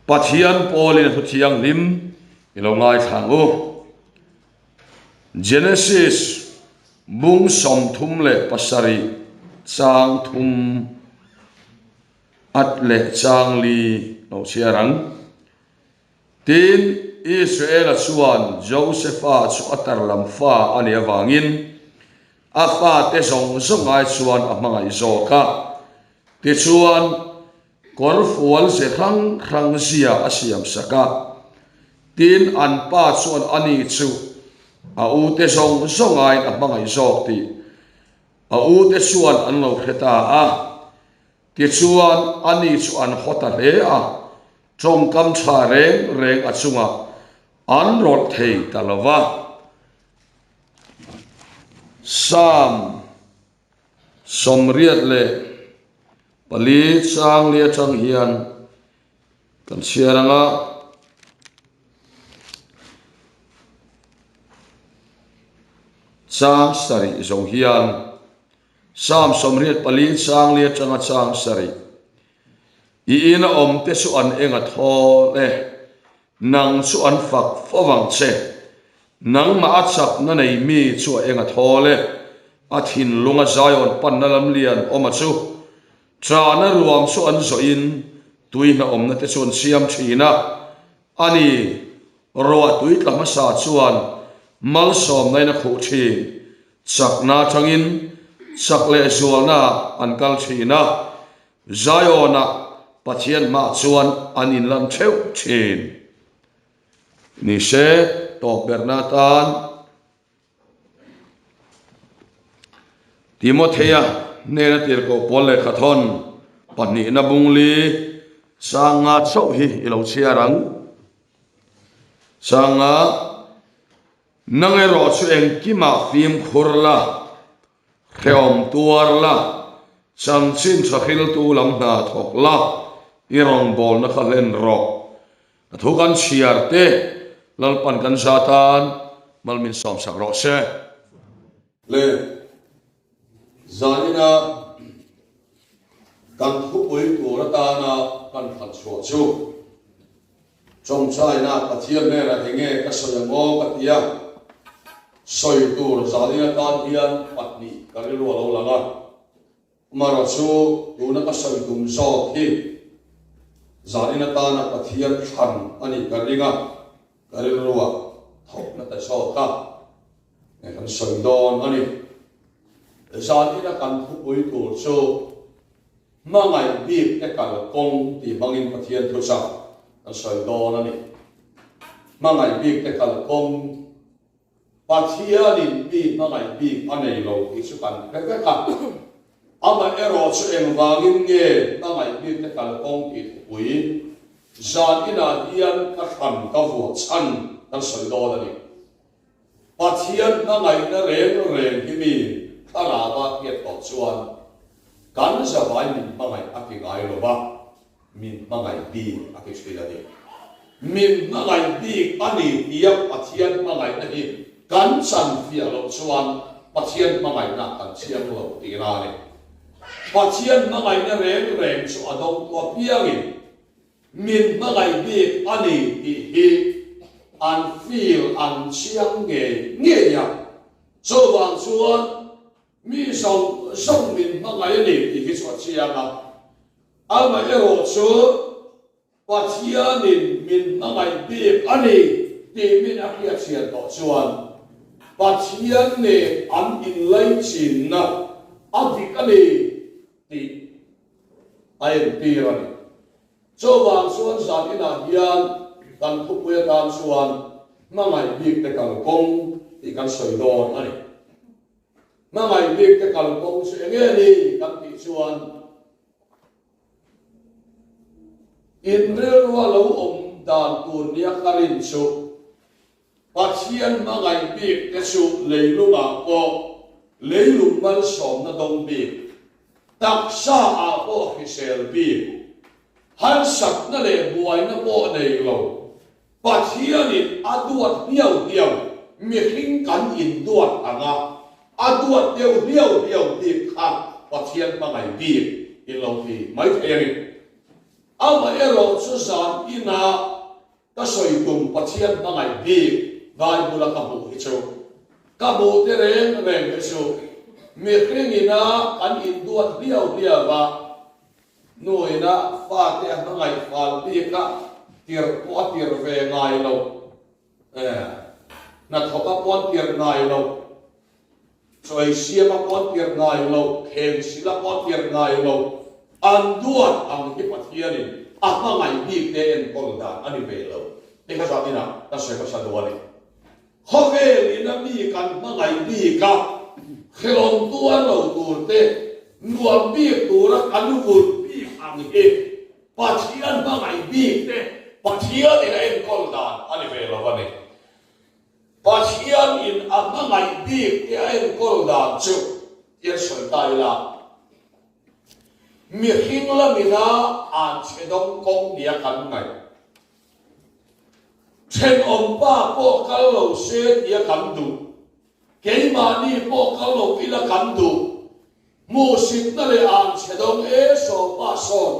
Pathian pawlin a thu thianghlim i lo ngaithla ang u. Genesis bung 37 chang thum at leh chang li lo chhiar ang. Tin, Israela chuan Josefa chu a tarlam fa a nih avangin a fate zawng zawng ai chuan a hmangaih zawk a. Tichuan, kawrfual ze hrang hrang zia a siam sak a. Tin, an pa chuan ani chu a ute zawng zawng aiin a hmangaih zawk tih a ute chuan an lo hre ta a. Tichuan, ani chu an haw ta hle a, tawngkam tha reng reng a chungah an rawlh thei ta lo va. Psalm 84 chang li atang hian kan chhiar ang a. Chang sarih zo hian Psalm 84 chang li atanga chang sarih, I ina awmte chu an eng a thawl e, nang chu an fak fo vang che. Nangmah a chakna nei mi chu a eng a thawl e, a thinlunga Zion panna lam lian awma chu. Ṭahna ruam chu an zawhin tui hna awmna te chu an siam ṭhin a, a ni, ruah tui tla hmasa chuan malsawmna in a khuh ṭhin. Chakna atangin chak leh zualna an kal thin a, Zion-ah Pathian hmah chuan an inlan theuh thin. Ni se, tawp berna atan Timothea hnena tirhkoh pawl lehkha thawn pahnihna bungli sanga chauh hi i lo chhiar ang. Sanga. Nang erawh chu engkimah fimkhur la, hrehawm tuar la, chanchin tha hriltu lam hna thawk la, i rawngbawlna kha hlen rawh. A thu kan chhiar te, Lalpan kan za tan mal min sawmsak rawh se. Le zanina kan thupui tur atana kan thlan chhuah chu. Chawngchaina Pathian hnenah enge ka sawi ang aw ka ti a, sawi tur zalin atan hian pahnih ka rilru a lo lang a, amaherawh chu tuna ka sawi tum zawk hi zalin atana Pathian thlan a nih ka ring a, ka rilru ah thawkna ta zawk a, nge kan sawi dawn a ni. Zalina kan thupui tur chu. Hmangaih bik te kal kawng tih hmangin Pathian thuchah kan sawi dawn a ni. Hmangaih bik te kal kawng, Pathianin mi hmangaih bik a nei lo tih chu kan hre vek a. Amaherawh chu engvangin nge hmangaih bik te kal kawng tih thupui zan inah hian ka thlan ka vuah chhan kan sawi dawn a ni. Pathian hmangaihna reng reng hi mi thlarava hriat tawh chuan kan zavai min hmangaih a ti ngai lo va, min hmangaih bik a ti thin a ni. Min hmangaih bik a ni tia Pathian hmangaihna hi kan chan fiah loh chuan Pathian hmangaihna kan chiang lo tihna a ni. Pathian hmangaihna reng reng chu a dawngtu apiangin Min hmangaih bik a ni tih hi an feel an chiang ngei ngei a, chuvang chuan mi zawng zawng min hmangaih a ni tih hi chu a chiang a. Amaherawh chu Pathianin min hmangaih bik a ni tih min a hriatchhian tawh chuan Pathian nen an inlaichinna a dik a ni tih a entir a ni. Chuvang chuan zan inah hian kan thupui atan chuan hmangaih bik te kalkawng tih kan sawi dawn a ni. Hmangaih bik te kalkawng chu eng nge ni kan tih chuan in rilrua lo awm dan tur nia ka rin chu Pathian hmangaih bik te chu leilungah pawh leilung malsawmna dawng bik, taksa ah pawh hrisel bik, harsatna leh buaina pawh nei lo, Pathianin a duat hliau hliau mihring kan induat ang a, a duat deuh hliau hliau bik kha Pathian hmangaih bik in lo ti mai thei a ni. Amaherawhchu zan ina ka sawi tum Pathian hmangaih bik Bible-a ka hmuh hi chu ka hmuh te reng reng hi chu mihring ina kan induat hliau hliau a, nu ina fate a hmangaih fal bik a, tirh pawh a tirh ve ngai lo, hnathawk a pawn tirh ngai lo. Chawi siam a pawn tir ngai lo, kheng sil a pawn tir ngai lo, an duat ang hi Pathianin a hmangaih bik te enkawl dan a ni ve lo. Hei kha zan inah ka sawi hmasa duh a ni. Khawvel ina mi kan hmangaih bik a, hrelawm tuar lo tur te, nuam bik tura kan vur bik ang hi Pathian hmangaih bik te Pathianin a enkawl dan a ni ve lo a ni. Pathian in a hmangaih bik te a enkawl dan chu tian sawi ta ila, mihring lamina an chhe dawng kawng nia kan ngaih. Thenawm pa pawh kal lo se tia kan duh, keimahni pawh kal lo ila kan duh, hmuhsitna leh an chhe dawng e sawpa sawn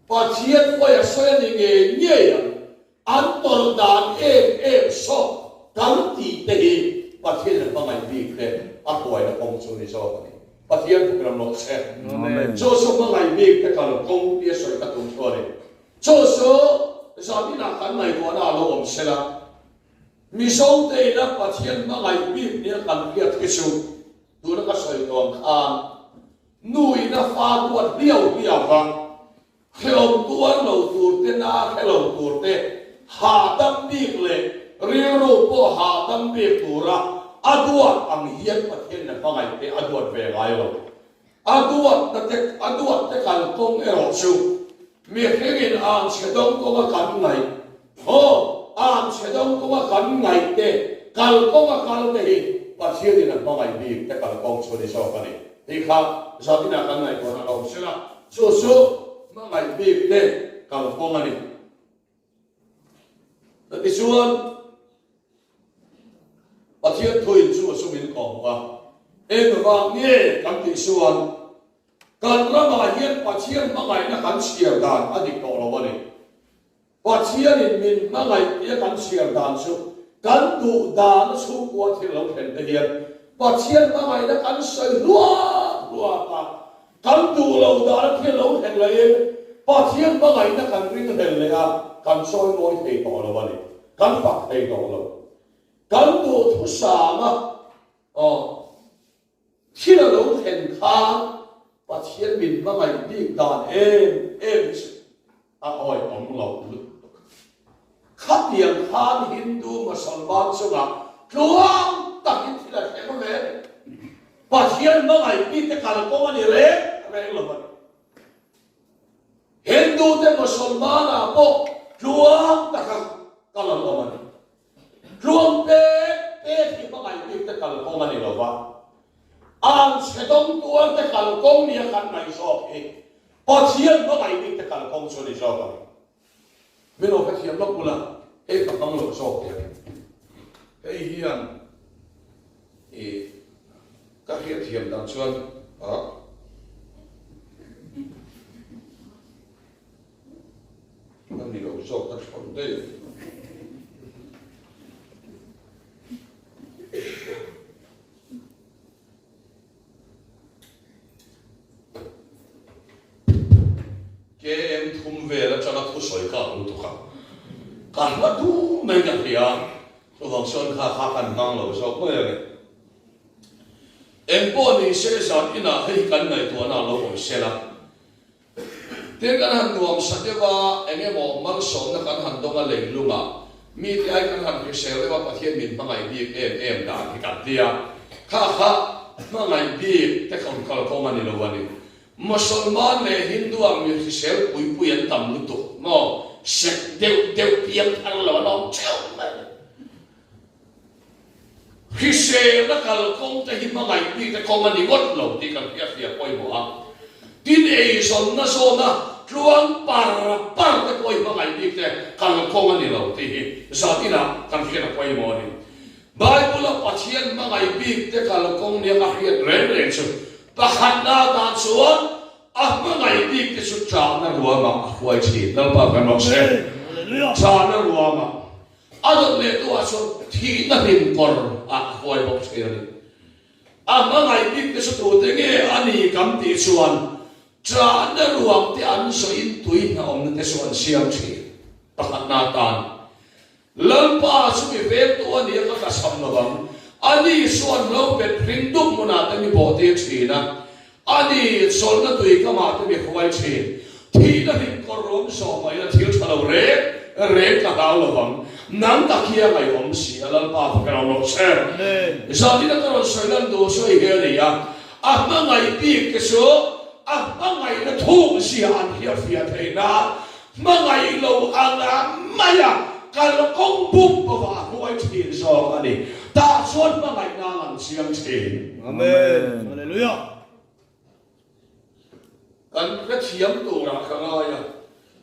Pathian pawi a sawi a ni ngei ngei ang. An tawrh dan em em sawk kan tih te hi Pathian a hmangaih bik te a hruaina kawng chu ni zawk a ni. Pathian thawk ram rawh se. Chu chu hmangaih bik te kal kawng tia sawi ka tum chu a ni. Chu chu zan inah kan ngaihtuahna a lo awm sela, Mizo te ina Pathian hmangaih bik nia kan hriat hi chu tuna ka sawi tawh ang khan nu ina fa duat hliau hliau va, Hrehawm tuar lo tur te na hre lo tur te hahdam bik leh rilru pawh hahdam bik tura a duat ang hian Pathian na hmangaih te a duat ve ngai lo. A duat na te a duat te kalkawng erawh chu mihringin ang chhe dawng kawnga kan ngaih aw ang chhe dawng kawnga kan ngaih te kalkawng a kal te hi Pathianin a hmangaih bik te kalkawng chu a ni zawk a ni. Tih kha zatinah kan ngaihtuahna a awm sela, chu chu hmangaih bik te kalkawng a ni. Tichuan, Pathian thuin chu a chu min kawhhmuh a, engvang nge kan tih chuan kan ramah hian Pathian hmangaihna kan chhiar dan a dik tawh lo a ni. Pathianin min hmangaih tia kan chhiar dan chu kan duh dana chhungkua thil lo thlen te hian Pathian hmangaihna kan sawi hluak hluak a, kan duh lo dana thil lo thlen laiin Pathian hmangaihna kan ring hlel leh a, kan chawi mawi thei tawh lo a ni, kan fak thei tawh lo. Kan duhthusam a, aw. Thil a lo thlen khan Pathian min hmangaih bik dan em em chu a awihawm lo lutuk. Khatiang khan Hindu Mosalman chungah tluang takin thil a thleng ve a ni. Pathian hmangaih bik te kalkawng a ni reng reng lo a ni. Hindu te Mosalman ah pawh tluang taka kal an awm a ni. Tluang pek pek hi hmangaih bik te kalkawng a ni lo va, ang chhe dawng tuar te kalkawng nia kan ngaih zawk hi Pathian hmangaih bik te kalkawng chu a ni zawk a ni. Min lo hrethiam lawk bula hei ka hmang lo zawk teh a ni. Hei hian i ka hriatthiam dan chuan a. A ni lo zawk ka thawn daih a. KM thum vel atanga thusawi ka ang lutuk a, ka hla dum mai ka hria, chuvang chuan kha kha kan hmang lo zawk mai a ni. Engpawh ni se zan inah hei kan ngaihtuahna a lo awm sela, Tin, kan han nuam sa deuh a, eng emaw malsawmna kan han dawng a leilung a, mite ai kan han hrisel deuh a, Pathian min hmangaih bik em em dan hi kan ti a, kha kha hmangaih bik te khawn kalkawng a ni lo a ni. Mosolman leh Hindu ang mi hrisel pui pui an tam lutuk maw, sek deuh deuh piang thar lo an awm theuh mai. Hriselna kalkawng te hi hmangaih bik te kawng a ni ngawt lo tih kan hriatfiah pawimawh a. Tin, eizawnna zawna tluang par par te pawh hi hmangaih bik te kalkawng a ni lo tih hi zatinah kan hriat a pawimawh a ni. Bible-a Pathian hmangaih bik te kalkawng nia ka hriat reng reng chu pakhatna atan chuan. A hmangaih bik te chu ṭahna ruamah a hruai ṭhin. Lalpa kan rawh se. Ṭahna ruamah a dawt leh tu ah chuan thihna hlim kawr ah a hruai bawk ṭhin a ni. A hmangaih bik te chu tute nge a ni kan tih chuan ṭahna ruam te an zawhin tui hna awmna te chu an siam ṭhin. Pakhatna atan Lalpa chu mi vengtu a nia ka tlachham lo ang. Ani chuan lo bet hring dup hmunah te mi bawhtir thin a, ani chawlhna tui kamah te mi hruai thin. Thihna hlim kawr ruam zawh mah ila thil tha lo reng reng ka hlau lo vang. Nang tak hi a ngaihawm si a, Lalpa fak rawh rawh che. Zanin a ka rawn sawi lan duh chu hei hi a ni a, a hmangaih bik te chu a hmangaihna thuk zia an hriatfiah theih nan Hmangaih lo anga maia kalkawng bum pawh a hruai thin zawk a ni. Tah chuan hmangaihna a lang chiang thin. Amen. Hallelujah. Kan hrethiam turah ka ngai a,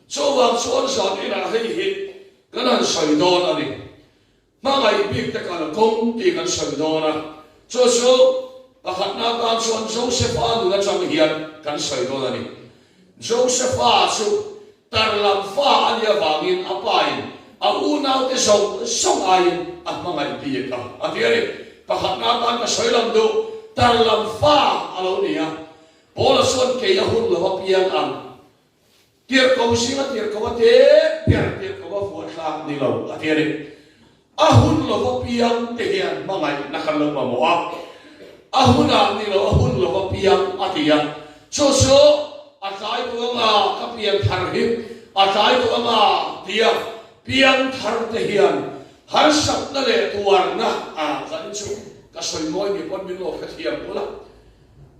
chuvang chuan zan inah hei hi kan han sawi dawn a ni. Hmangaih bik te kalkawng tih kan sawi dawn a, chu chu pakhatna atan chuan Josepha nun atang hian kan sawi dawn a ni. Josepha chu tarlam fa a nih avangin a pain a unaute zawng zawng aiin a hmangaih bik a, a ti a ni. Pakhatna atan ka sawi lam duh, tarlam fa a lo ni a, Paula chuan kei a hun lo a piang ang. Tirhkoh zinga tirhkoh a te ber tirhkoh a vuah thlak ni lo a ti a ni. A hun lova piang te hian hmangaihna kan lo mamawh a, a hunah ni lo a hun lova piang a ti a. Chu chu a tlai tawh anga ka pian thar hi a tlai tawh anga ti a, piang thar te hian harsatna leh tuarna a kan chu ka sawi mawi ni pawn min lo hrethiam bul a,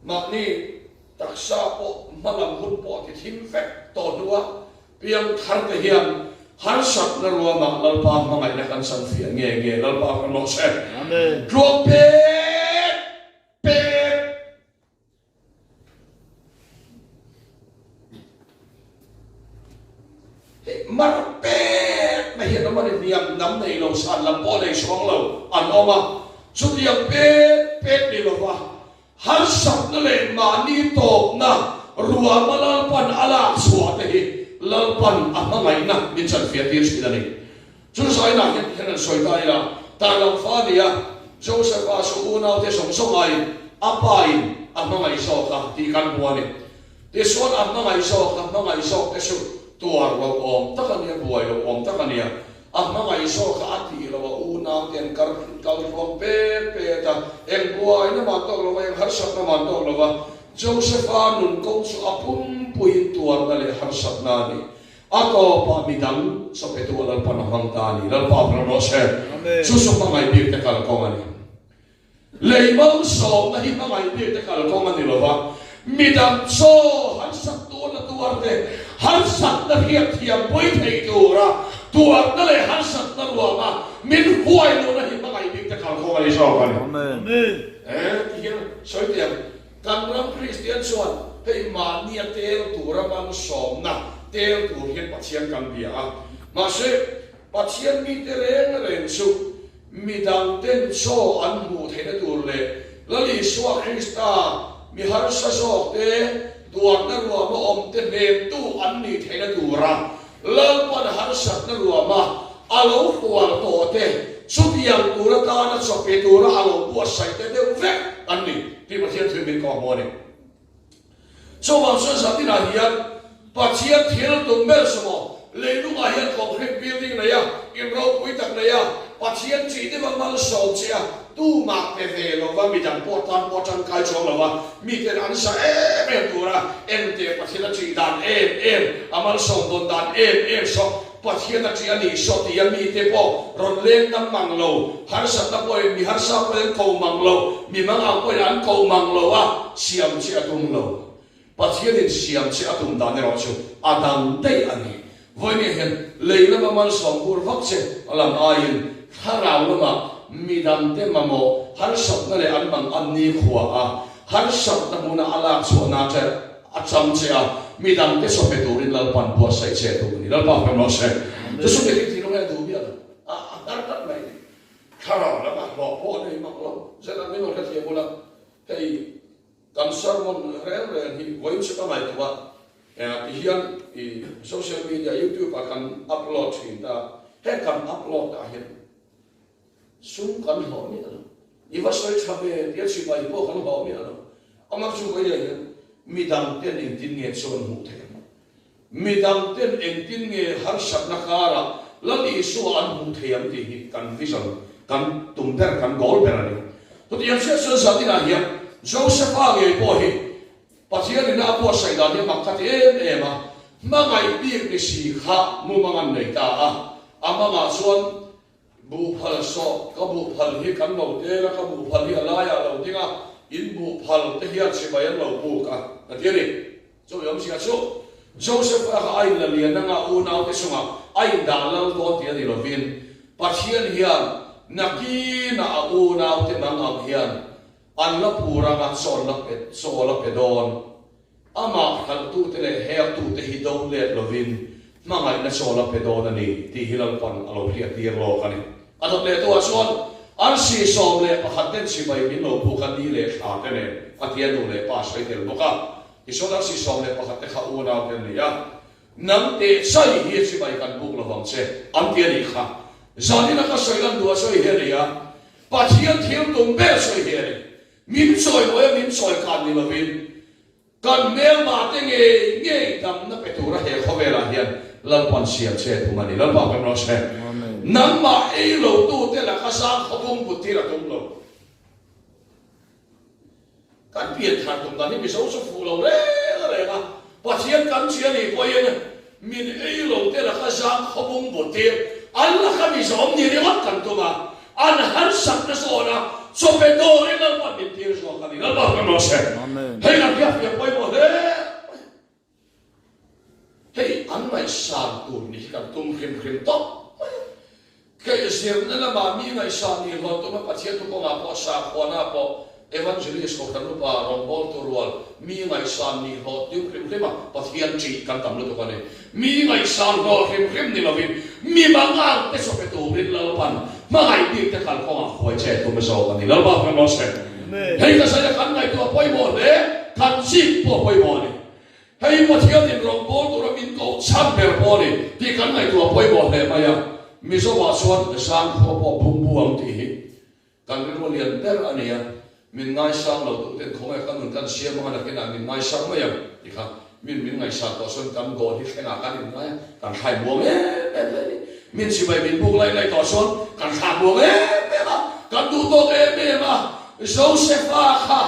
mahni Taksa pawh hmalam hun pawh ti thim vek tawh hnua piang thar te hian harsatna ruamah Lalpa hmangaihna kan chan fiah nge nge Lalpa kan rawh se. Tluang pek pek. Hei mar pek na hian awm a ni hniam nam nei lo san lam pawh nei chuang lo an awm a chutiang pek pek ni lova Harsatna leh mahni tawpna ruama Lalpan a lak chhuah te hi Lalpan a hmangaihna min chanfiah tir thin a ni. Chu zainah hian hian an sawi ta ila, Tarlang fa nia Joseph-a chu unaute zawng zawng aiin a pain a hmangaih zawk a tih kan hmu a ni. Tichuan a hmangaih zawk, a hmangaih zawk te chu tuar loh awm tak a nia, buai loh awm tak a nia. A hmangaih zawk a a tih loh a unaute an kar kal hluang pet pet a, eng buaina man tawk lova, eng harsatna man tawk lova, Josepha nun kawng chu a pumpuiin tuarna leh harsatna a ni. A tawpah midang chawpetu a Lalpan a hmang ta a ni. Lalpa ram rawh se. Chu chu hmangaih bik te kalkawng a ni. Lei malsawmna hi hmangaih bik te kalkawng a ni lo va, midang chaw harsat tuarna tuar te harsatna hriatthiam pui thei tura tuarna leh harsatna ruanga min huai lohna hi hmangaih bik te kalkawng a ni zawk a ni. E ti hian sawi teh ang, kan ram Kristian chuan hei mahnia tel tura malsawmna tel tur hian Pathian kan bia a, mahse Pathian mite reng reng chu Midangten chaw an hmuh theihna tur leh Lal Isua Krista mi harsa zawkte tuarna ruama awmte hnemtu an nih theihna tura Lalpan harsatna ruama a lo hual tawhte chutiang tur atana chaw pe tura a lo buatsaihte deuh vek an ni tih Pathian thil min kawhhmuh a ni. Chuvang chuan zatinah hian Pathian thil tum ber chu maw, leilungah hian concrete building nei a, in ropui tak nei a, Pathian chi deuha malsawm che a, tumah pe ve lova midang pawh tan pawh tangkai chuang lova miten an sa em em tur a, engte Pathian a tih dan em em, a malsawm dawn dan em em saw Pathian a ṭih a nih saw tia mite pawh rawn leng ngam mang lo, harsatna pawhin mi harsa pawhin an ko mang lo, mi mangang pawhin an ko mang lo a, siam che a tum lo. Pathianin siam che a tum dan erawh chu a dang daih a ni. Vawinia hian lei lama malsawm bur vak che a lam aiin thlarau lamah midangte mamawh harsatna leh an mang an nikhua a, harsatna hmuna a lak chhuahna che A chang che a, mi dangte saw pe turin Lalpa'n buatsaih che duh a ni. Lalpa hmel rawh se. Chu chu mihring thinlung hian a duh miah lo. A a hnar tlat mai a ni. Thlarau lama hlawh pawh a nei mak lo. Zet a min rawn hrethiam ula, hei. Kan sermon reng reng hi vawiin chu ka ngaihtuah a, ti hian i social media youtube ah kan upload thin ta, heng kan upload ah hian sum kan hlawh miah lo, i va sawi tha ve tia chibai pawh kan hlawh miah lo, amah chu vawiin ah hian midang ten engtin nge chuan hmuh theih ang? Midang ten engtin nge harsatna karah Lal Isua an hmuh thei ang tih hi kan vision, kan tum ber, kan goal ber a ni. Chutiang hriat chuan zaninah hian Josepha ngei pawh hi Pathian ina a buatsaih dan hi a mak ka ti em em a, hmangaih bik ni si kha mumang an nei ta a, a mangah chuan buhphal sawh, ka buhphal hi kan lo tel a, ka buhphal hi a laiah a lo ding a, in buhphal te hian chibai an lo buk a, ka ti a ni. Chumi awmzia chu Joseph-a kha a inla lian anga unaute chungah a indah lal dawn tih a ni lovin, Pathian hian nakinah a unaute mang ang hian an la pur anga chaw la pe chaw la pe dawn. Amah hralhtute leh hektute hi do let lovin hmangaihna chaw la pe dawn a ni tih hi Lalpan a lo hriattir lawk a ni. A dawt leh tuah chuan arsi 11 ten chibai min lo buk a ni leh thla te nen a tia nu leh pa sawi tel bawk a. Tichuan arsi 11 te kha unau te an ni a, Nang teh chai hi chibai kan buk lovang che an ti a nih kha. Zanina ka sawi lan duh a sawi hi a ni a, Pathian thil tum ber sawi hi a ni. Min chawimawi a min chawi khan ni lovin Kan hmelma te ngei ngei damna pe tura he khawvelah hian Lalpan siam che thung a ni. Lalpa kan rawh se. Nangmah ei lo tu te laka sang khawpung put tir a tum lo. Kan pian thar tum dan hi Mizo chu fuh lo reng reng a, Pathian kan chi a nih pawhin min ei lo te laka zang khawpung put tir an laka Mizo awm ni ringawt kan tum a, An harsatna zawna chawpe dawrin Lalpa min tir zawk a ni. Lalpa kan rawh se. Hei kan hriatfiah pawimawh hle mai. Hei an ngaihsan tur ni hi kan tum hrim hrim tawp mai a. Kei zirna lamah mi ngaihsan ni hlawh tuma Pathian thu kawngah pawh sakhuana pawh Evangelist Kohhran Upa rawngbawltu rual mi ngaihsan nih hlawh tiu hrim hrim a, Pathian ṭih kan tam lutuk a ni. Mi ngaihsan hlawh hrim hrim ni lovin mi mangang te chaw pe turin Lalpan hmangaih bik te kalkawngah huai che tum zawk a ni. Lalpa kan rawh se. Hei ka sawi a kan ngaihtuah pawimawh hle, kan chik pawh pawimawh a ni. Hei Pathianin rawngbâwl tura min koh chhan ber pawh a ni tih kan ngaihtuah pawimawh hle mai a. Mizoah chuan zangkhua pawh bungbu ang tih hi Kan rilru lian ber a nia, min ngaisang lo duh ten khawngaih ka nun kan siam anga nakinah min ngaisang mai ang ti kha min min ngaihsan tawh chuan kan goal hi thlengah kan inngai a, kan thlai muang em em mai a ni. Min chibai min buk laih laih tawh chuan kan thla muang em em a, kan duh tawk em em a, Josepha kha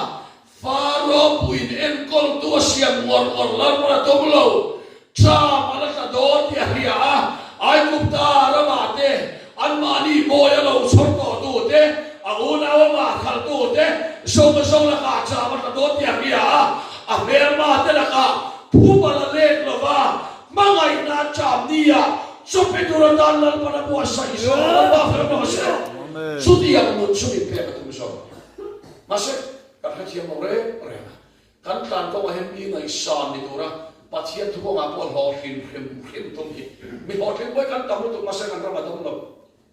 Faro puiin enkawltu a siam ngawr ngawr lar pawn a tum lo. Ṭam a la tla dawn tih a hria a, Aigupta ramah te, anmahni bawi a lo chhawr tawhtu te, a unau amah khalhtu te zawng zawng lakah ṭam a tla dawn tih a hria a, a hmelma te lakah phup a la let lo va, hmangaihna a ṭam nia chawpe tur atan Lalpan a buatsaih zawk a, Lalpa fel rawh se. Chutiang nun chu min pek a tum zawk. Mahse, Kan hrethiam lo reng reng a, kan tlan kawngah hian mi ngaihsan ni tura Pathian thu kawngah pawh hlawh hrim hrim hrim tum hi mi hlawhtling pawh hi kan tam lutuk mahse kan ram a dam lo.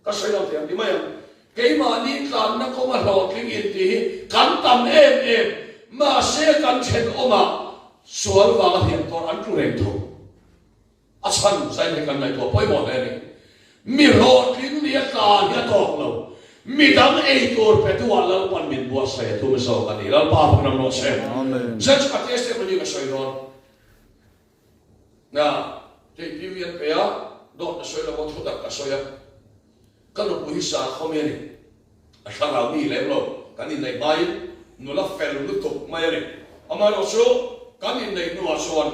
Ka sawi lo thei ang ti mai ang. Keimahni tlanna kawnga hlawhtling intih hi kan tam em em mahse kan thenawmah sual vanga hliam tawr an tlu reng tho. A chhan zain hi kan ngaihtuah pawimawh hle a ni. Mi hlawhtling nia tlan hi a tawk lo. Mi dang ei tur petu ah Lalpan min buatsaih a tum zawk a ni. Lalpa fak ram rawh se. Zan chu ka testimony ka sawi dawn. Na kei PV an pe a, dawt ka sawi lo a, thutak ka sawi a. Ka nupui hi sakhaw mi a ni. A thlarau mi lem lo. Kan inneih hmain nula fel lutuk mai a ni. Amaherawhchu kan inneih hnuah chuan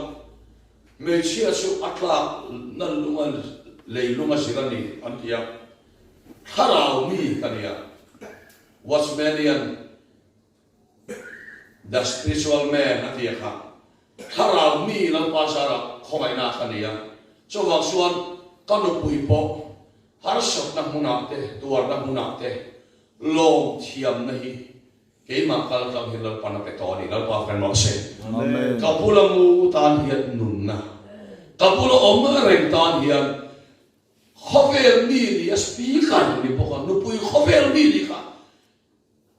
Hmeichhia chu a tlak na lunga lei lunga zir a ni an ti a, thlarau mi ka ni a, Watchmanian the spiritual man a ti a kha, thlarau mi Lalpa zarah khawngaihna ka ni a, chuvang chuan ka nupui pawh harsatna hmunah te tuarna hmunah te lawm thiamna hi Keimah kal tlang hi Lalpan a pe tawh a ni, Lalpa fel mah se. Ka bula mu tan hian nunna, ka bula awm reng tan hian khawvel mi ni a speaker ni bawk a, nupui khawvel mi ni kha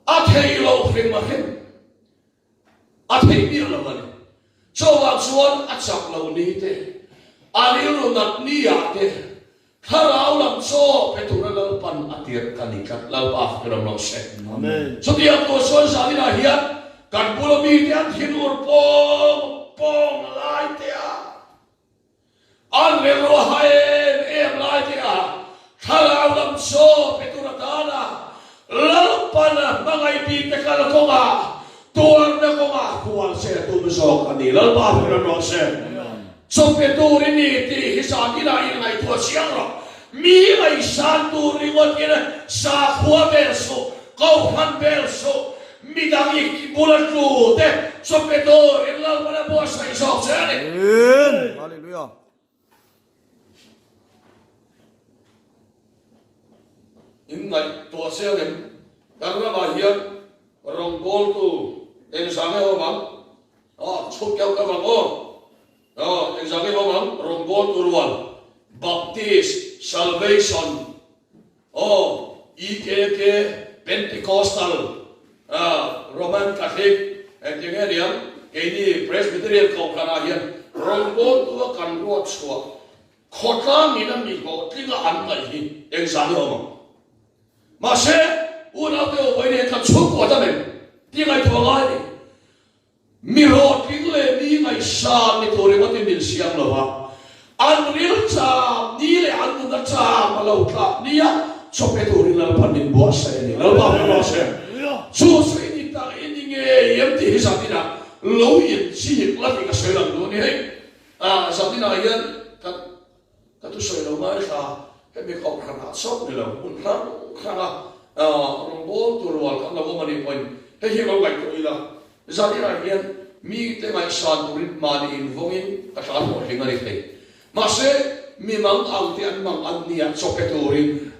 a thei lo hrim a hrim. A theih miah lo a ni. Chuvang chuan a chak lo ni te, a rilru nat ni ah te, thlarau lam chaw pe tura Lalpan a tirh ka ni tlat. Lalpa fak ram rawh se. Chutiang tur chuan zaninah hian kan bula mite an thinur pawng pawng lai te a, An rilru a ha em em lai te ah thlarau lam chaw pe tur atana Lalpan a hmangaih bik te kal kawngah tuarna kawngah hual che a tum zawk a ni. Lalpa hming ram rawh se. Chaw pe tur i ni tih hi zan inah inngaihtuah chiang rawh. Mi ngaihsan tur ringawtin sakhua vel suh, kohhran vel suh, Midang i bula tlu te chaw pe tur in Lalpan a buatsaih zawk che a ni. Amen. Hallelujah. In ngaihtuah chiang em? Kan ramah hian rawngbawltu engzah nge awm ang? Aw, chhuk keuh keuh ang aw. Aw, engzah nge awm ang? Rawngbawltu rual, Baptist, Salvation, Aw, EKK, Pentecostal, Roman Catholic, engti nge niang, keini Presbyterian kohhranah hian rawngbawltu a kan ruat chhuah khawtlangin a mi hlawhtlinga an ngaih hi engzah nge awm ang? Mahse, unaute aw vawiin hian kan chhungkua ta mai tih ngaihtuah ngai a ni. Mi hlawhtling leh mi ngaihsan ni tur ringawtin min siam lo va, an ril cham ni leh an nuna cham a lo tlak nia chaw pe turin Lalpan min buatsaih a ni. Lalpa hming rawh se. Chu chu i ni tak i ni ngei em tih hi zaninah lo inchik la tih ka sawi lang duh a ni hei. Zaninah hian kan Ka thusawi lo ngaithla, hemi kohhran ah chauh ni lo, hmun hrang hranga rawngbawltu rual kan lo awm a nih pawhin hei hi lo ngaihtuah ila, Zanirah hian mite ngaihsan turin mahni invawngin ka tlan hlawh hling a ni thei. Mahse, mi mang ang te an mang an nia chaw pe turin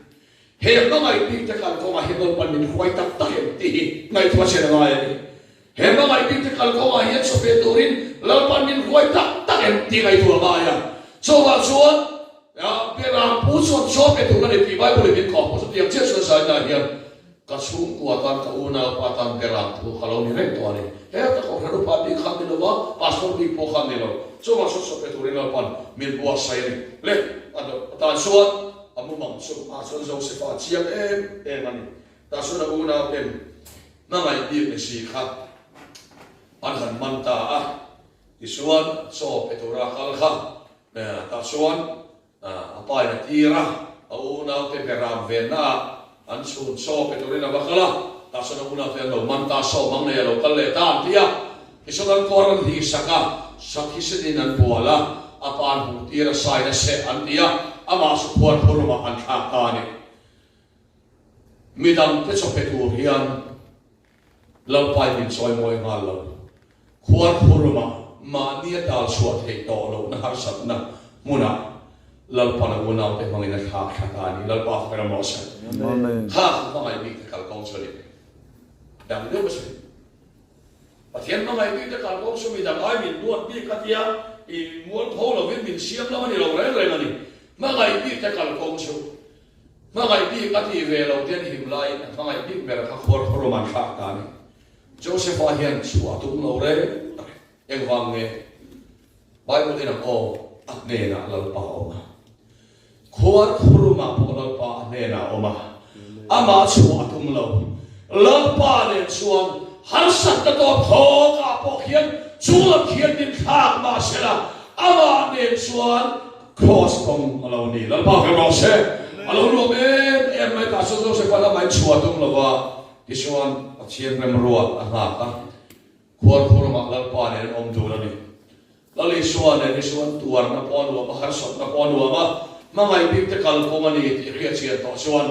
he hmangaih bikte kalkawngah hian Lalpan min huai tak tak em tih hi ngaihtuah chen a ngai a ni. He hmangaih bikte kalkawngah hian chaw pe turin Lalpan min hruai tak tak em tih ngaihtuah a ngai a. Chuvang chuan Beram pu chuan chaw pe tur a ni tih Bible in min kawh pawh chutiang chiah chuan zainah hian ka chhungkua tan ka unaupa tan Beram pu ka lo ni reng tawh a ni. He ka kohhran upa bik kha ni lo va, pastor bik pawh kha ni lo. Chuvang chuan chaw pe turin Lalpan min buatsaih a ni. Le a tan chuan a mumang chu ah chuan Josefa a chiang em em a ni. Tah chuan a unau ten hmangaih bik ni si kha an han man ta a, tichuan chaw pe tura a kal kha tah chuan a pa in a tir a, a unaute beram venna ah an chhun chaw pe turin a va kal a, tah chuan a unaute an lo man ta, saw mang nei a lo kal leh ta an ti a, tichuan an kawr an hlih sak a, sakhi sen in an bual a, a pa an hmuh tir a, sain a seh an ti a, amah chu khuarkhurum ah an thlak ta a ni. Midangte chaw pe tur hian Lalpai min chawimawi nghal lo. Khuarkhurumah mahni a tal chhuah theih tawh lohna harsatna hmunah Lalpan a unaute hmangin a thlak thla ta a ni. Lalpa fak ram rawh se. Kha kha hmangaih bikte kalkawng chu a ni. Dang deuh a sawi. Pathian hmangaih bikte kalkawng chu midang ai min duat bik a tia i mualpho lovin min siam lam a ni lo reng reng a ni. Hmangaih bikte kalkawng chu Hmangaih bik a tih ve lo te an him laiin a hmangaih bik ber kha khuar khuarum an thlak ta a ni. Joseph-a hian chhuah a tum lo reng reng. Engvang nge? Bible in ang aw, a hnenah Lalpa a awm a. Khuar khurumah pawh Lalpa a hnenah a awm a. Amah chhuah a tum lo. Lalpa nen chuan harsatna tawp khawkah pawh khian chunglam khian min thlak mahsela amah nen chuan Kraws kawng a lo ni. Lalpa ka rawh se. A lo nuam em em mai tah chuan Joseph-a lamah in chhuah tum lo va, tichuan Pathian remruat a nghak a, khuarkhuramah Lalpa nen an awm dun a ni. Lal Isua nen hi chuan tuarna pawh a nuam a, harsatna pawh a nuam a, hmangaih bikte kalkawng a ni tih hriat chian tawh chuan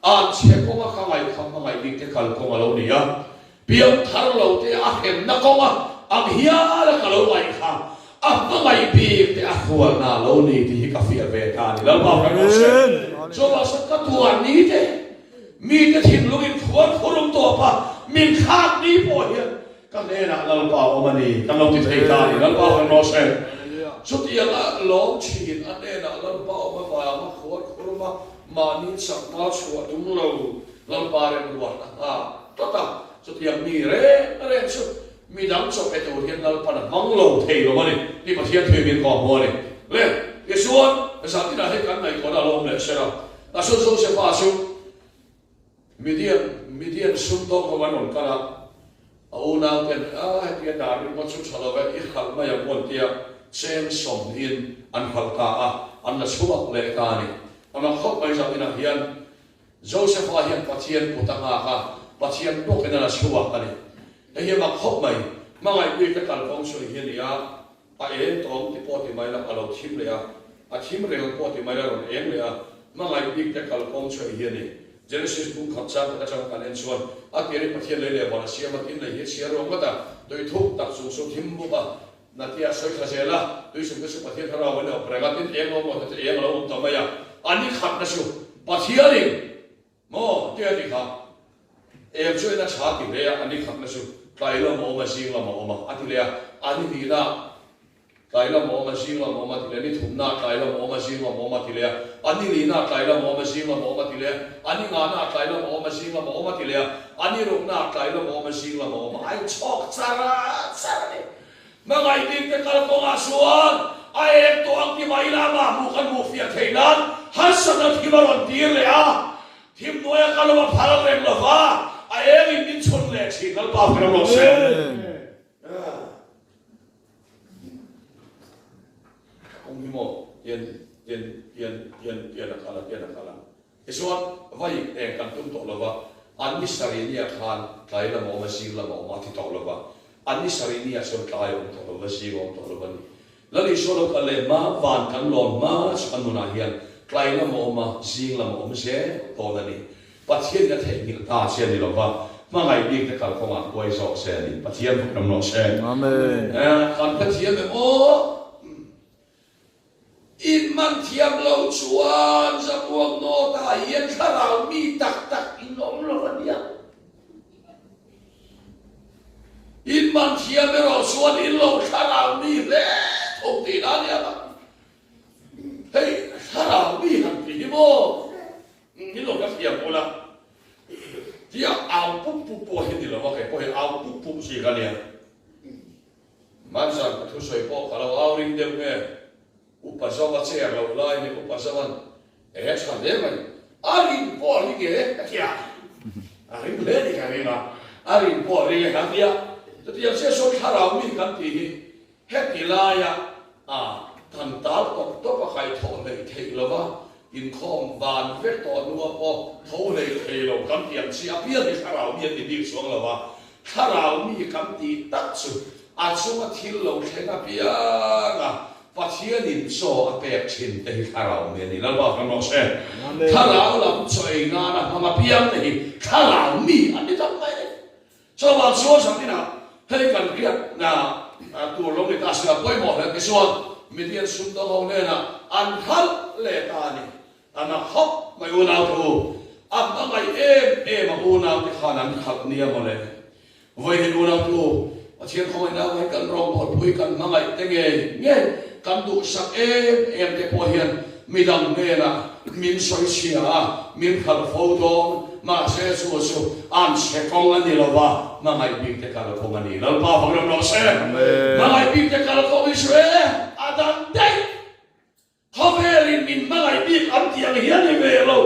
An chhe kawnga ka ngaih kha hmangaih bik te kal kawng a lo ni a, piang thar lo te a hremna kawnga ang hial a ka lo ngaih kha a hmangaih bik te a hrualna a lo ni tih hi ka fiah ve ta a ni. Lalpa hre rawh se. Chuvang chuan ka tuar ni te, mi te thinlung in khuar khurum tawp a, min thlak ni pawh hian ka hnenah Lalpa a awm a ni kan lo ti thei ta a ni. Lalpa hre rawh se. Chutianga lawm thin a hnenah Lalpa a awm avanga khuar khurum a Mahni chakna chhuah tum lo Lalpa remruat a nghak tlat a, chutiang mi reng reng chu Midang chaw pe tur hian Lalpan a hmang lo thei lo a ni tih Pathian thu hi min kawm haw a ni. Le, tichuan, zan tinah hei kan ngaihtuahna a lo awm leh ser a. Tah chuan Josefa chu Midian, Midian sumdawng ho an rawn kal a, a unau ten, A, hetia dar ringawt chu tha lo ve, i hralh mai ang u an ti a, cheng sawmhnihin an hralh ta a, an la chhuak leh ta a ni. A mak khawp mai zan tinah hian Josefa hian Pathian kut a nghak a, Pathian bawkin a la chhuak a ni. Hei hi a mak khawp mai. Hmangaihpui ka kalkawng sawi hi a ni a, a eng tawng ti pawh ti mai la, a lo thim leh a, a thim reng ang pawh ti mai la, a rawn eng leh a, hmangaihpui te kalkawng sawi hi a ni. Genesis bung khat chang khat atanga kan en chuan a tirin Pathian lei leh van a siam a, tin lei hi a chhiar ruang ngawt a, tui thuk tak chung chu thim buk a, Natia sawi thla zel a, tui chung te chu Pathian thlarau an awp reng a, tin eng awm awm te eng a lo awm ta mai a, a ni khatna chu Pathianin maw tia ti kha eng chu en a tha ti hle a, a ni khatna chu tlai lam a awm a, zing lam a awm a, a ti leh a, a ni hnihna tlai lam a awm a, zing lam a awm a ti leh a, ni thumna tlai lam a awm a, zing lam a awm a ti leh a, a ni lihna tlai lam a awm a, zing lam a awm a ti leh a, a ni ngahna tlai lam a awm a, zing lam a awm a ti leh a, a ni rukna tlai lam a awm a, zing lam a awm a, a inchhawk char char a ni. Hmangaih bikte kalkawngah chuan a eng tawh ang ti mai ila amah hmuh kan hmuh fiah theih nan harsatna thim a rawn tir leh a, thim hnuaia kal awm a phal reng lo va, a engin min chhun leh thin Lalpa fir rawh se. Kawng hi maw tian tian tian tian tian a kal a tian a kal a. Tichuan, vai eng kan tum tawh lova, an ni sarih nia khan tlai lam a awm a, zing lam a awm a, a ti tawh lova. An ni sarih nia chuan tlai a awm tawh lova, zing a awm tawh lova ni. Lal Isua lo kal leh hma, van kan lawn hma chu kan nunah hian tlai lam a awm a, zing lam a awm zel dawn a ni. Pathianin a theihnghilh ta che a ni lova, hmangaih bik te kalkawngah huai zawk se a ni. Pathian fak ram rawh se. Amen. Kan hrethiam em aw? In man thiam lo chuan Zamuang Nawtah hian thlarau mi tak tak in awm lo a nia. In man thiam erawh chuan in lo thlarau mi hle thawk tihna a nia ka. Hei thlarau mi han ti hi maw? In lo ka thiam ula. Tia au pup pup pawh hi ni lo a, kei pawh hi au pup pup chi ka nia. Hmanzan ka thusawi pawh ka lo au ring deuh nge, Upa Zova chair loh lai hi Upa Zovan e tha hle mai, a rin pawh a ring e ka ti a, a ring hle ni ka ring a, a rin pawh a ring e ka ti a, chutiang chiah sawn thlarau mi kan tih hi heti laia a kan tal tawp tawp a kaihthawh hleih theih lova inkhawm van vek tawh hnua pawh tho hlei thei lo kan tih ang chi apiang hi thlarau mi an ni bik chuang lova, Thlarau mi kan tih tak chu a chunga thil lo thleng apiang a, Pathianin chaw a pek thin te hi thlarau mi a ni. Lalpa kan rawh se. Thlarau lam chaw ei nana hmang apiang te hi thlarau mi an ni tak mai a ni. Chuvang chuan Santinah hei kan riak tur lo ni ta se a pawimawh hle tichuan Midian sumdawng ho hnenah an khalh leh ta a ni. A na khawp mai unau te u, a hmangaih em em a unau te khan an khalh nia mawle. Vawiin unau te u, Pathian khawngaihna avangin kan rawngbawlpui kan hmangaih te ngei ngei kan duhsak em em te pawh hian midang hnenah min sawi chhia a, min khalh fo dawn, mahse chu chu an chhe kawng a ni lo va, hmangaih bik te kal kawng a ni. Lalpa fak ram rawh se. Hmangaih bik te kal kawng Israel a dang daih. Khawvelin min hmangaih bik an tih ang hian i ve lo.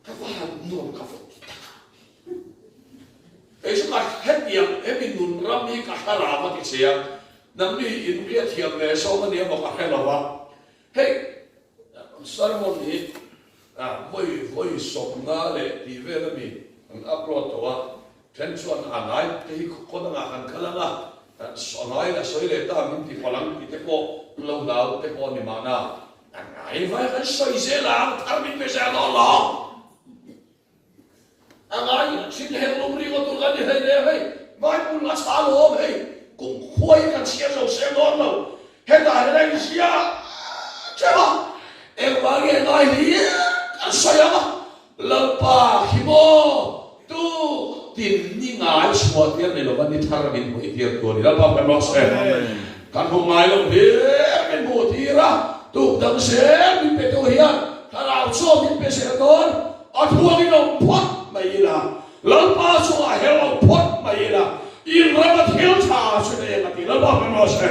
Ka va han nuam ka va ti tak a. Kei chu ka hetiang hemi nun ram hi ka thlarau a ti che a, nangni in riat thiam ve zawk a nia maw ka hre lo va. Hei sermon hi vawi vawi 50 leh tih vel ami an upload tawh a, Then chuan a ngai te hi khaw dangah kan kal ang a, a ngai la sawi leh ta min ti palh ang tih te pawh lo hlau te pawh a ni mahna, a ngai vai kan sawi zel ang, thar min pe zel dawn lo. A ngai thin heng lung ringawt tur kan ni hlei hle hei, Bible a chhah alawm hei, kum khuai kan chhiar zo seng dawn lo, hetah hian a inziak teuh a, engvang nge ngai hlir kan sawi ang a, Lalpa hi maw tu tin ni ngai chhuah tir ni lova ni thar min hmuh tir tu a ni. Lalpa kan rawh se. Kan hmuh ngai lo hlir min hmuh tir a, tuk dang zel min pe tu hian thlarau chaw min pe zel dawn, a thuangin awm phawt mai ila. Lalpa chu a hel lo phawt mai ila, in rama thil tha chu nei ang a ti. Lalpa hmel rawh se.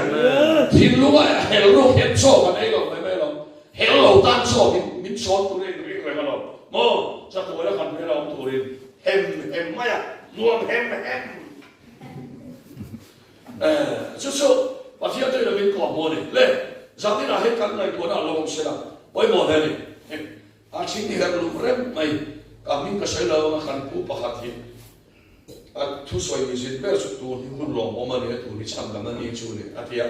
Thinlunga hel ruk hian chaw kan ei lo mai mai lo. Hel lo tan chaw min min chawn turin in ring reng alawm. Maw? Chatuaina kan hmel a awm turin hem hem mai a, nuam hem hem. Chu chu Pathian chu ilo min kawh hmu a ni. Le, zaninah hian kan ngaihtuahna a lo awm se la, pawimawh hle a ni. A thing i herh luh reng mai. Ka hming ka sawi lo anga kan pu pakhat hi a thusawi mi zin ber chu tun hi hun lawmawm a ni a, tun hi chhan dang a ni chu ni a ti a,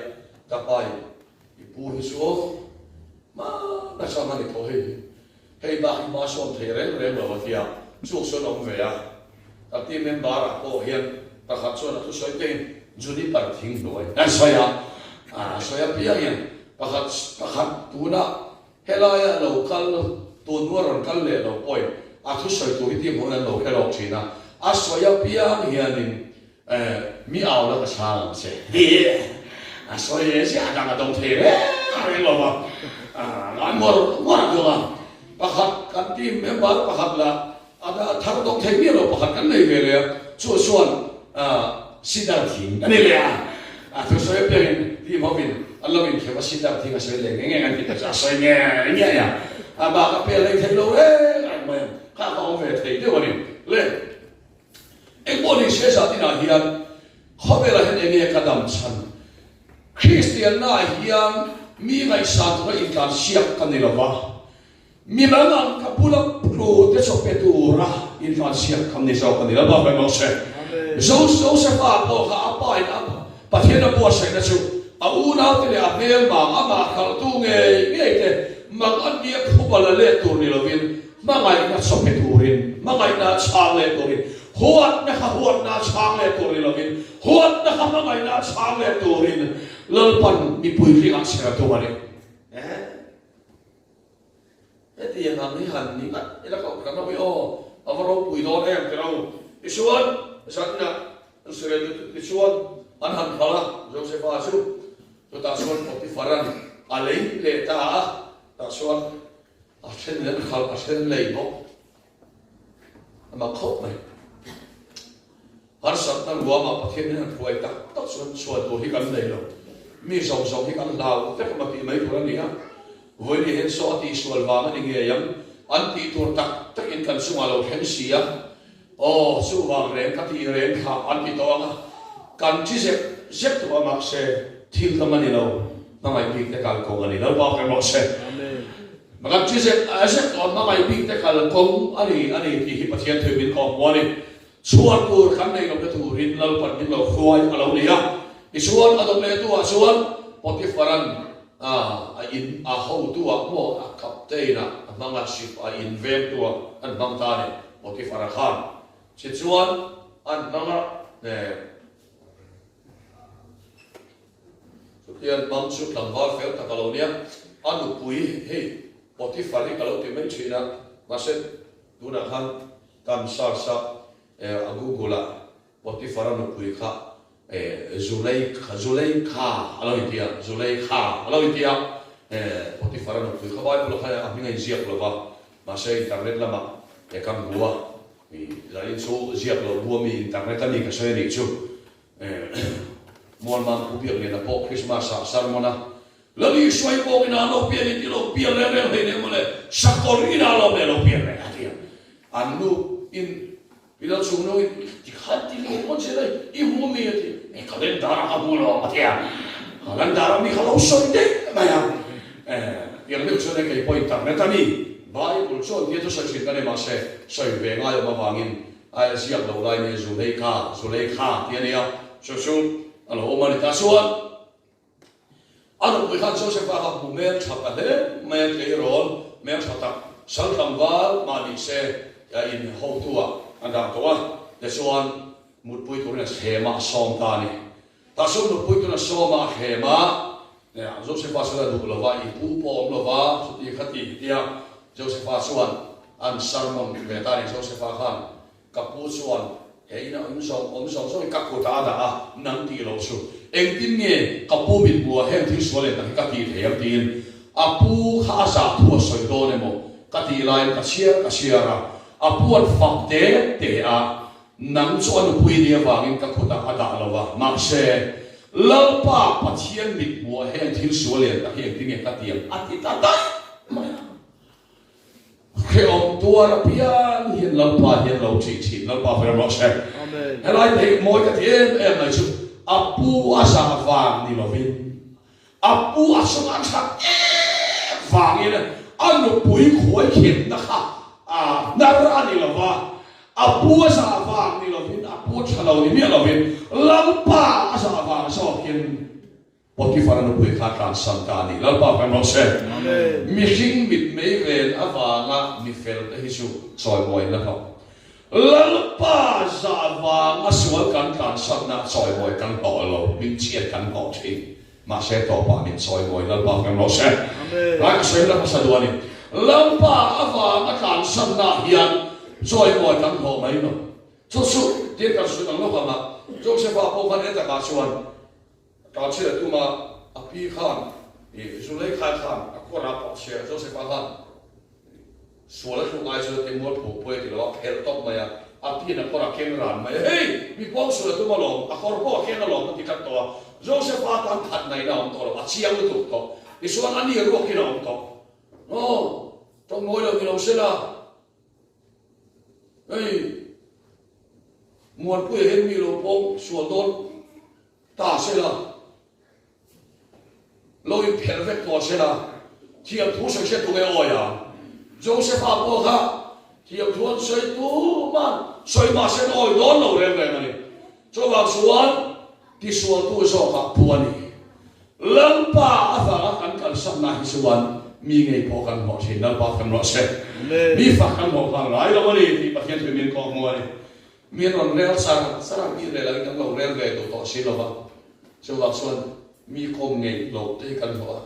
ka pa in i pu hi chu aw hmana chang a ni tawh hei hi, hei bak hi hma sawn thei reng reng lo a ti a, chuk sawn a awm ve a, ka team member ah pawh hian pakhat chuan a thusawi te in Juniper thing hnuai a sawi a, a sawi apiang hian pakhat pakhat tunah Helaia lo kal, tun hnu a rawn kal leh lo pawhin a thusawi tur hi team hoin an lo hre lawk thin a, a sawi apiang hianin mi au la ka chhang ang che tih a sawi leh ziah a dang a dawng thei reng reng lo va, ngai nguar nguar a dawng a. Pakhat kan team member pakhat lah a thar dawng thei miah lo pakhat kan nei ve leh a, chu chuan Sitar thing a ni leh a, a thusawi apiangin team hovin an lo inkheuh a, sitar thing a sawi leh nge nge an tih te chu a sawi nge nge a, a bak a pel lei thei lo reng reng mai ang, kha ka awm ve thei deuh a ni. Le, engpawh ni se zah tinah hian khawvelah hian enge ka dam chhan? Kristianna ah hian mi ngaihsan tura intlansiak ka ni lova, Mi dang ang ka bula tlu te chaw pe tura intlansiak kham ni zawk a ni lo bak reng se. Josefa pawh kha a pa in a Pathian a buatsaihna chu a unaute leh a hmelma amah khalhtu ngei ngei te mak an nia phuba la let tur ni lovin hmangaihna chaw pe turin hmangaihna chhang leh turin huatna kha huatna chhang leh tur ni lovin huatna kha hmangaihna chhang leh turin Lalpan mipui tlingah chher a tum a ni. Hetiang ang hi han ni ngat ila ka awm lo i aw, a va ropui dawn em ti lo. Tichuan, zanah an sawi leh tichuan an han hralh a, Josefa chu chutah chuan Potiphar-a'n a lei leh ta a, tah chuan a then in an hralh, a then lei bawk. A mak khawp mai. Harsatna ruamah Pathian hian an hruai tak tak chuan chhuan tur hi kan nei lo. Mi zawng zawng hi kan hlau vek emaw tih mai tur a ni a. Vawiin hian saw a tihsual vang a ni ngei ang. An tih tur tak takin kan chungah lo thleng si a. Aw, chuvang reng ka tih reng kha an ti tawh ang a. Kan thi zep zep tawh a mahse thil dang a ni lo. Hmangaih bik te kalkawng a ni lo bak emaw se. Kan thi zep zep tawh a hmangaih bik te kalkawng a ni a ni tih hi Pathian thil min kawhhmuh a ni. Chhuan tur kan nei lohna turin Lalpan min lo hruai a lo ni a. Tichuan a dawm lehtuah chuan Potiphar-a'n a in a hotuah maw a captain-ah a hmang a, ship a in vengtuah an hmang ta a ni Potiphar-a khan. Tichuan an hmang a, chutiang hmang chu tlangval fel tak a lo nia. A nupui hei Potiphar hi ka lo ti mai thin a, mahse tunah khan Kan search a, a Google ah Potiphar a nupui kha Zuleikha, Zuleikha a lo inti a, Zuleikha a lo inti a, Potiphar a nupui kha Bible ah khan a hming a inziak lo va, mahse internet lamah kan hmu a, zanin chu ziak loh bu ami internet a mi ka sawi a nih chu. Mualman Pu Biakliana pawh Christmas ah sermon a Lali hruai bawk ina lo pian in ti lo pian reng reng hlei nem mawle, sakawr ina lo leh lo pian reng a ti a. An nu in i lo chung nu in ti khan ti leh mawn zel a i hmu mi a ti e calendar ah ka hmu lo a ti a, calendar ah mi kha lo sawi daih mai a, tiang deuh chuan e kei pawh internet a ni, Bible chuan tia chu sawi thin ka ni mahse sawi ve ngai awm avangin a ziak lo lai nia Zuleikha, Zuleikha ti a nia, chu chu a lo awm a ni ta chuan. A nupui khan Josefa kha hmu hmel tha ta hle mai a, tleirawl hmel tha tak, sal tlangval mah ni se a in hotu ah a dah tawh a, tichuan mutpui turin a thlem a, a sawm ta a ni. Tah chuan mutpui turin a sawm a, a thlem a, Josefa chuan a duh lo va, i pu pawh a awm lo va, chuti kha ti tia Josefa chuan an sermon ve ta a ni. Josefa khan Ka pu chuan, He ina awm zawng awm zawng zawng hi ka kutah a dah a, nang tih loh chu. Engtin nge ka pu mit hmuh ah heng thil sual leh tak hi ka tih thei ang tiin a pu kha a zah thu a sawi dawn emaw ka tih laiin ka chhiar ka chhiar a, a pu an fak te te a. Nang chu a nupui ni avangin ka kutah a dah lo va, mahse, Lalpa Pathian mithmuah heng thil sual lian tak hi engtin nge ka tiang? a ti ta daih mai a. Hrehawm tuar apiang hian Lalpa hian lo ṭih ṭhin, Lalpa hre rawh se. Helai te hi mawi ka ti em em mai chu a pu a zah vang ni lovin, A pu a chungah a that em vangin a nupui khuai khenna kha a hnar a ni lo va, a pu a zah vang ni lovin, a pu a tha lo ni miah lovin, Lalpa a zah vang zawkin Potifar-a nupui kha a tlansan ta a ni. Lalpa hmel rawh se. Mihring mitmei ven avanga mi felte hi chu chawimawi la hlawh. Lalpa zah vanga sual kan tlansanna chawimawi kan hlawh lo, hmingchhiat kan hlawh thin. Mahse tawpah min chawimawi Lalpa kan rawh se. Tlai ka sawi la hmasa duh a ni. Lalpa avanga tlansanna hian chawimawi kan hlawh mai lo. Chu chu tir kan sawi ang lawk ang a, Josepha pawh khan etakah chuan tlanchhiat a tum a, a pi khan ih Zuleikha khan a kawrah pawh chhiar Josepha khan Sual a hluk ai chuan ti mualpho pawh e ti lo a phelh tawp mai a, a pian a kawr a keng ran mai a, Hei! Mi pawng sual a tum alawm, a kawr pawh a keng alawm a ti tlat tawh a, Joseph-a tan khat ngaihna a awm tawh lo, a chiang lutuk tawh, tichuan a ni ruakin a awm tawh. Aw, tawng mawi lo ni lo se la, hei, Muanpuia hian mi lo pawng sual dawn ta se la, Lo inphelh vek tawh se la, thiam thu sawi hre tung e awi a. Josepha pawh kha thiam thu an sawi tuman sawi mah se an awi dawn lo reng reng a ni. Chuvang chuan tisualtu zawkah phu a ni. Lalpa avanga kan kalsakna hi chuan mi ngei pawh kan hlawh thin. Lalpa kan rawh se. Mi fak kan hlawh nghal ngai lo a ni tih Pathian thu min kawh hmu a ni. Mi an rawn rel char char a, mi rel angin kan lo rel ve duh tawh si lo va. Chuvang chuan mi kawm ngei loh te hi kan hlawh a,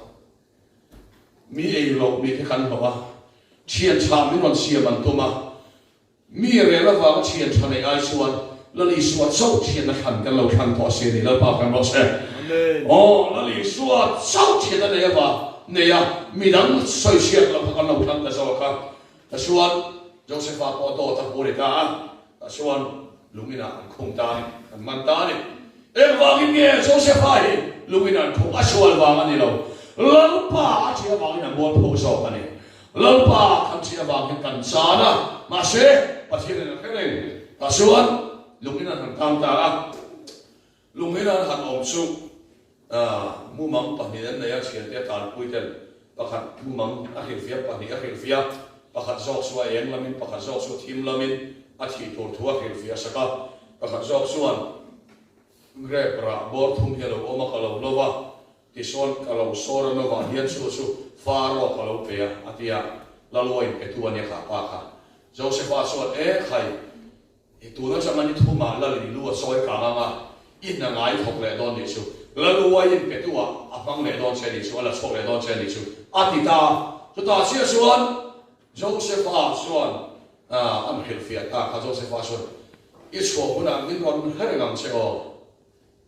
mi ei loh mi te kan hlawh a, thian tha min rawn siam an tum a, mi rel avanga thian tha neih ai chuan Lal Isua chauh thianna thlan kan lo thlan tawh si a ni, Lalpa kan rawh se. Aw, Lal Isua chauh thianna nei avang nei a, midang sawichhiat loh kha kan lo thlan ta zawk a. Tah chuan Josepha pawh dawt a hmu ni ta a, tah chuan lung inah an khung ta a ni, an man ta a ni. Engvangin nge Josepha hi lung inah an khung? A sual vang a ni lo. Lalpa a ṭih avangin a mualpho zawk a ni. Lalpa kan ṭih avang hian kan chan a, mahse Pathianin a hre reng. Tah chuan lung inah an han tang ta a. Lung inah an han awm chu mumang pahnih an nei a, thiante a tanpui ten pakhat mumang a hrilhfiah, pahnih a hrilhfiah, pakhat zawk chu a eng lamin pakhat zawk chu a thim lamin a thih tur thu a hrilhfiah sak a, pakhat zawk chuan grape rah bawr thum hi a lo awm a ka lo lo va, tichuan ka lo sawr a novah hian chu chu Faro ka lo pe a a ti a, Lalwain petu a nia kha pa kha. Josepha chuan, E khai! I tun atanga ni thumah Lal in lu a chawi kang ang a, i hna ngai thawk leh dawn nih chu. Lal uaiin petu ah a hmang leh dawn che nih chu, a la chhuak leh dawn che nih chu, a ti ta. Chutah chiah chuan Josepha chuan an hrilhfiah ta kha, Josepha chuan, I chhuah hunah min rawn hre reng ang che aw,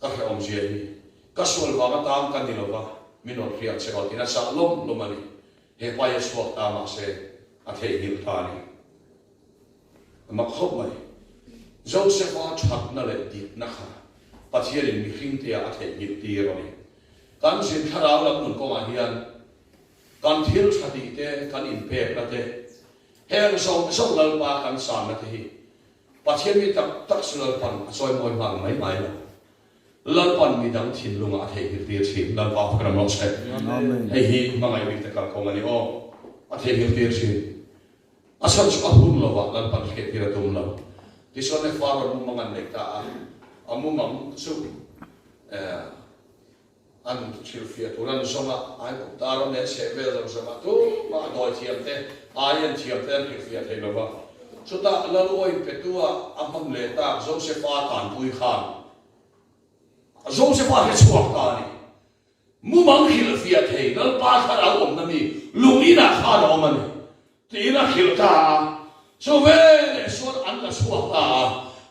ka hrehawm zia hi. Ka sual vang atang ka ni lova, min rawn hria ang che aw, tiin a chah lawm lawm a ni. He pa hi a chhuak ta mahse a theihnghilh ta a ni. A mak khawp mai. Joseph-a thatna leh dikna kha Pathianin mihringtea a theihnghilh tir a ni. Kan zin thlarau lam nun kawngah hian kan thil tha tih te, kan inpekna te, heng zawng zawng Lalpa kan sanna te hi Pathian mi tak tak chu Lalpan a chawimawi nghal mai mai lo. Lalpan midang thinlungah a theihnghilh tir thin. Lalpa fak ram rawh se. Hei hi hmangaih bik te kalkawng a ni aw. A theihnghilh tir thin. A chhan chu a hun lovah Lalpan hriattir a tum lo. Tichuan he Farawn mumang an nei ta a, a mumang chu an hrilhfiah tur an zawng a, Aigupta ram leh chheh vel zawng zawngah tumah a dawi thiam te, ai en thiam te an hrilhfiah thei lo va. Chutah Lal-uain petua a hman leh tak Josefa tanpui khan Josefa hre chhuak ta a ni. Mumang hrilhfiah thei Lalpa thlarau awmna mi lung inah khan a awm a ni, tiin a hrilh ta a. Chu veleh chuan an la chhuak ta a.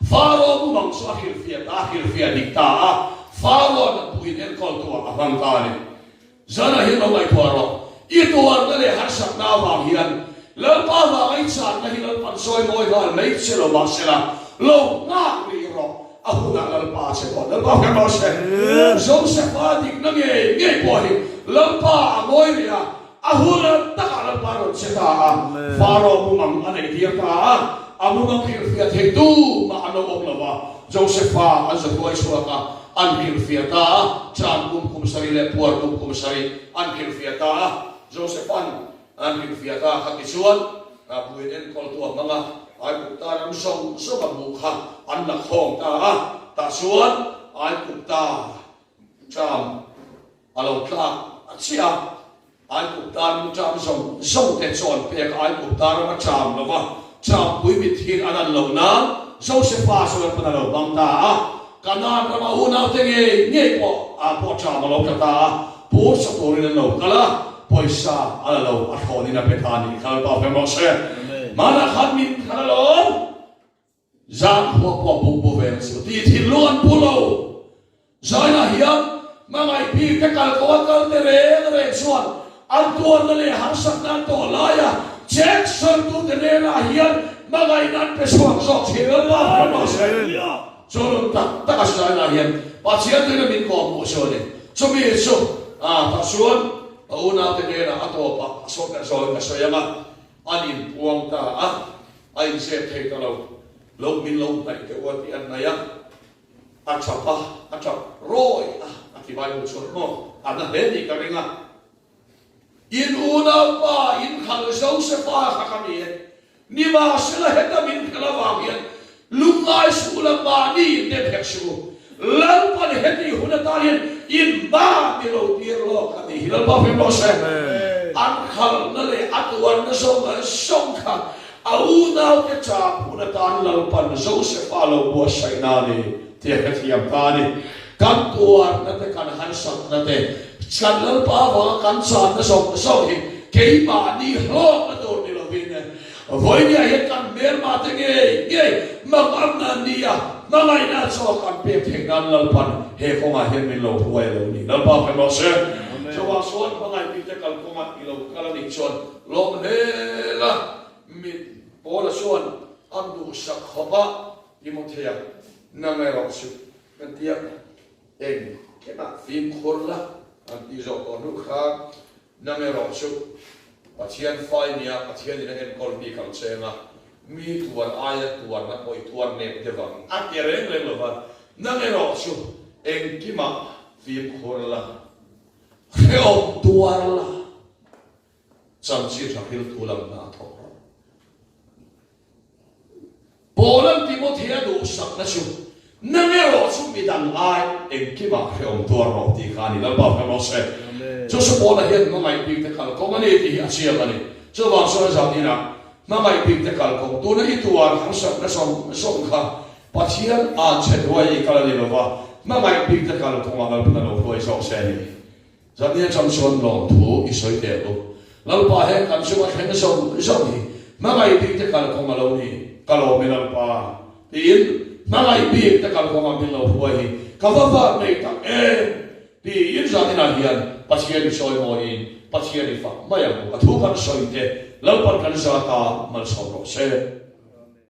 Faro mumang chu a hrilhfiah ta a, hrilhfiah dik ta a. Faro natpuiin enkawltuah a hmang ta a ni. Zanah hian lo ngaihtuah rawh. I tuarna leh harsatna avang hian Lalpa vanga i channa hi Lalpan sawi mawi nghal mai che lo mahsela. Lo nghak rih rawh, a hunah Lalpa a che dawn. Lalpa hre rawh se. Josefa dikna ngei ngei pawh hi Lalpa a ngawi rih a, a hun takah Lalpa a rawn che ta a, Faro mumang a neih tir ta a, a mumang hrilhfiah thei tu mah an lo awm lo va, Josefa an zahruai chhuak a, an hrilhfiah ta a, chan kum kum sarih leh puar kum kum sarih an hrilhfiah ta a, Josefa'n an hrilhfiah ta kha tichuan buin enkawltu a hmang a, Aigupta ram zawng zawng a hmuh kha an la khawm ta a, tah chuan Aigupta ṭam a lo tlak a chiah a, Aigupta ram ṭam zawng zawng te chawn pek Aigupta ram a ṭam lo va, ṭampui mithin an an loh nan Josefa chu Lalpan a lo hmang ta a, Kanaan rama unaute ngei ngei pawh ah pawh ṭam a lo tla ta a, pur sa turin an lo kal a, pawisa a la lo a thlawnin a pe ta a nih kha Lalpa fem rawh se. Hmanah khan min khan alawm zan khua pawh a buk bu ve ang chu tih thinlung an pu lo. Zainah hian hmangaih bik te kal ko a kal te reng reng chuan an tuarna leh harsatna an tawh laia Jackson tute nenah hian hmangaihna an pe chhuak zawk thin Lalpa fem rawh se. Chu nun tak tak a sainah hian Pathian tuina min kawm hmuh chu a ni. Chumi chu a tah chuan a unaute hnenah a tawpah a sawm leh zawin ka sawi ang a, an inpuang ta a, a inzep thei ta lo. Lo min lo hnaih teh u a tih an hnaih a, a tap a, a tap rawi a, a ti Bible chuan maw a na hle tih ka ring a. In unaupa in khalh Josefa kha ka ni e. Nimahsela heta min khalh avang hian lungngai suh la mahni in dem hek suh u. Lalpan heti hun atan hian in hma ni lo tir lawk a nih hi. Lalpa fim rawh se. An khalhna leh a tuarna zawng zawng kha a unaute chak hun atan Lalpan Josefa lo buatsaihna a ni tih a hrethiam ta a ni. Kan tuarna te, kan harsatna te, kan Lalpa avanga kan channa zawng zawng hi keimahni hlawkna tur ni lovin vawinia hian kan hmelma te ngei ngei mangamna an ni a, hmangaihna chaw kan pek theih nan Lalpan he kawngah hian min lo hruai a lo ni. Lalpa hre rawh se. Chuvang chuan hmangaihpite kalkawngah i lo kal a nih chuan lawm hle la, mit Paula chuan a duhsak khawp a, Timothea, nang erawh chu Kan ti a, eng kemah fimkhur la an tih zawh tawh hnu kha nang erawh chu Pathian fai nia Pathianin a enkawl bik ang che anga mi tuar aia tuarna pawh i tuar nep deuh ang a ti reng reng lova, nang erawh chu engkimah fimkhur la, hrehawm tuar la, chanchin hrakhiltu lam hna a thawk rawh. Paula'n Timothea duhsakna chu, Nang erawh chu mi dang ai engkimah hrehawm tuar rawh tih kha a ni. Lalpa hre rawh se. Chu chu Paula hian hmangaih bikte kalkawng a ni tih hi a chiang a ni. Chuvang chuan zan inah hmangaih bikte kalkawng tuna i tuar harsatna zawng zawng kha Pathian an che hnuai i kal a ni lova, hmangaih bikte kalkawngah Lalpan a lo hruai zawk se a ni. Zania chang chuan lawmthu i sawi teh u. Lalpa he kan chunga thleng zawng zawng hi hmangaih bik te kalkawng a lo ni, ka lawm e Lalpa, tiin hmangaih bik te kalkawngah min lo hruai hi ka va var nei tak em tiin zaninah hian Pathian i sawi mawiin Pathian i fak mai ang u. A thu kan sawi te Lalpan kan zata malsawm rawh se.